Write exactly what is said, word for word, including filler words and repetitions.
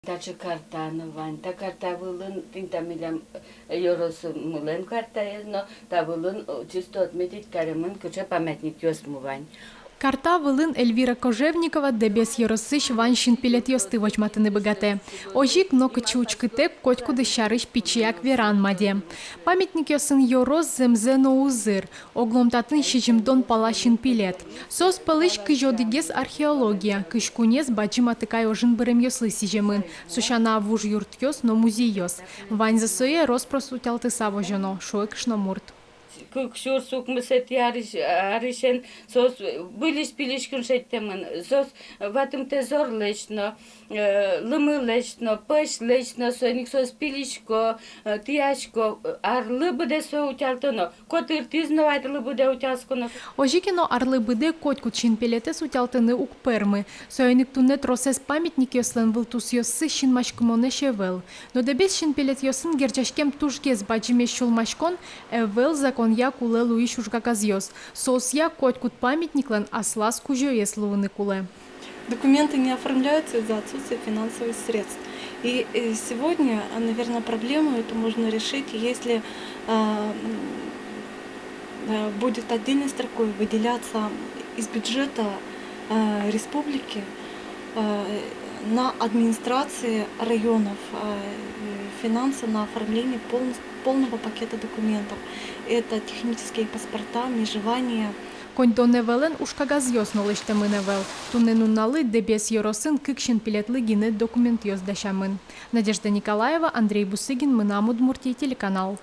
Таӵе карта но вань. Та карта вылын тӥни та милям, э, ёросмылэн картаез но, та вылын, о, чисто отметить каремын, кыӵе памятникъёсмы вань. Карта вылын Эльвира Кожевникова Дэбес ёросысь вань синпелетъёсты возьматыны быгатэ. Озьы ик нокытчы учкытэк, котькудӥз сярысь пичияк веран маде. Памятникъёсын ёрос зэмзэ но узыр. Оглом татын сизьымдон пала синпелет. Соос пӧлысь кызь одӥгез археология, кызь куинез бадӟым атыкай ожын быремъёслы сӥземын, со сяна вуж юртъёс но музейёс. Ваньзэ сое рос-прос утялтыса возёно, шуэ кышномурт. Кык сюрс укмысэтӥ арысь-, арысен соос выльысь-пильыськыны шедьтэмын, соос ватымтэ зорлэсь но, э, лымылэсь но, пӧсьлэсь но, соин ик соос пильысько, э, тӥясько, э, арлы быдэ сое утялтоно, котыртӥз но арлы быдэ утялсконо. Озьы ке но, арлы быдэ котькуд синпелетэз утялтыны уг пӧрмы. Соин ик туннэ тросэз памятникъёслэн вылтусъёссы синмаськымонэсь ӧвӧл. Но Дэбес синпелетъёсын герӟаськем тужгес бадӟымесь сюлмаськон — ӧвӧл законъя кулэ луись ужкагазъёс. Соосъя котькуд памятниклэн аслаз кузёез луыны кулэ. Документы не оформляются из-за отсутствия финансовых средств. И, э, сегодня, а, наверное, проблему эту можно решить, если, а, м, э, будет отдельной строкой выделяться из бюджета, э, республики, э, на администрации районов, э, финансы на оформление полнос-, полного пакета документов. Это технические паспорта, межевания. Коньдон ӧвӧлэн ужкагазъёс но лэсьтэмын ӧвӧл. Туннэ нуналлы Дэбес ёросын кык синпелетлы гинэ документъёс дасямын. Надежда Николаева, Андрей Бусыгин, «Мынам Удмуртие» телеканал.